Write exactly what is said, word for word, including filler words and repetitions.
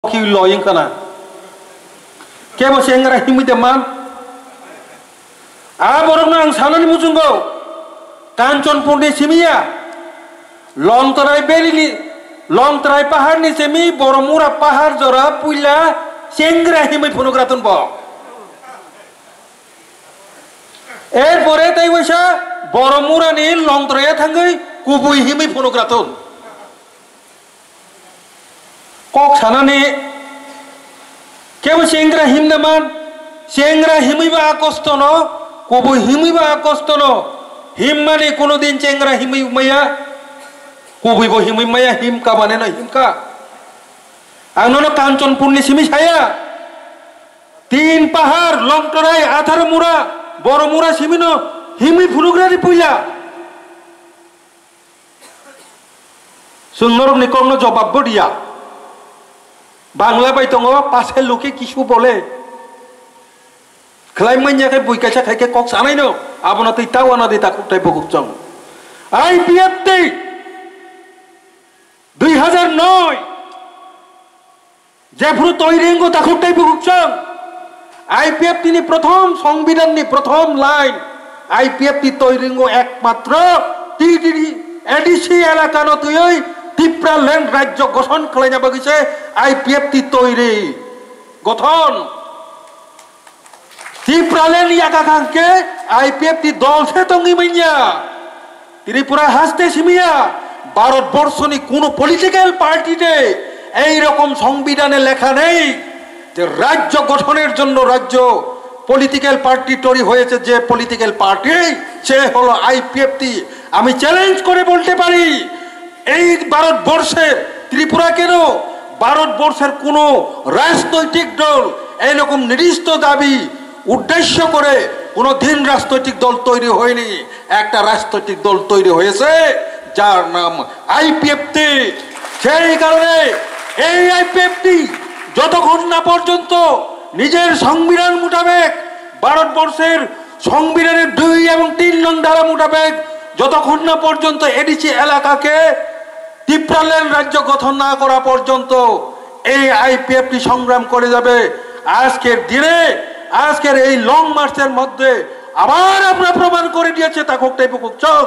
Ki loying kana. Kebo sengra himui de man. A borokno ang sanani muchungo. Kanchanpurni simiya. Longtrai Valley ni, Longtrai Pahar ni simi Boromura Pahar jora puila sengra himui phunugra tun bo. Erpore tai waisa Boromura ni Longtrai thangwi kubui himui phunugra tun. Kok sanani kebo chengra himna man, chengra himwi ba a kostono, kubui himwi ba a kostono, himmani kuno din chengra himwi maya, kubui bo himwi maya, himka maneno himka. Ang nono Kanchanpurni simi saya, tin pahar, Longtrai, Atharmura, Boromura simino himwi phunugrani puila. Chwng norokni kokno jobab bo diya. Bangla bai tongo, pase luke kisu bole. Khlai manya khe bui kaisa khai khe kok sanai no, abono twi tawana di takhuk tai bukuk chong. I P F T dui hajar noi. Jephru toiringo takhuk tai bukuk chang. I P F T ni prothom songbidan ni prothom line. I P F T toiringo ekmatro T D D A D C elaka no twiwi Tipra land rajyo gothon khlaina bagwi se I P F T toiri gothon. Tipraland yaka kangke I P F T dol se tongwi manya. Tripura haste simiya, ভারতবর্ষনি কোনো political party te এই রকম সংবিধানে লেখা নেই যে রাজ্য গঠনের জন্য রাজ্য political party তৈরি হয়েছে, যে political party সে হলো আইপিএফটি। আমি চ্যালেঞ্জ করে বলতে পারি, এই ভারতবর্ষে ত্রিপুরা কেন, ভারতবর্ষের কোনো রাজনৈতিক দল এইরকম নির্দিষ্ট দাবি উদ্দেশ্য করে কোনো দিন রাজনৈতিক দল তৈরি হয়নি। একটা রাজনৈতিক দল তৈরি হয়েছে, যার নাম আইপিএফটি। সেই কারণে এই আইপিএফটি যতক্ষণ না পর্যন্ত নিজের সংবিধান মোতাবেক, ভারতবর্ষের সংবিধানের দুই এবং তিন নং ধারা মোতাবেক যতক্ষণ না পর্যন্ত এডিসি এলাকাকে তিপ্রাল্যান্ড রাজ্য গঠন না করা পর্যন্ত এই আইপিএফটি সংগ্রাম করে যাবে। আজকের দিনে, আজকের এই লং মার্চের মধ্যে আবার আমরা প্রমাণ করে দিয়েছে তা ঘটতে চং।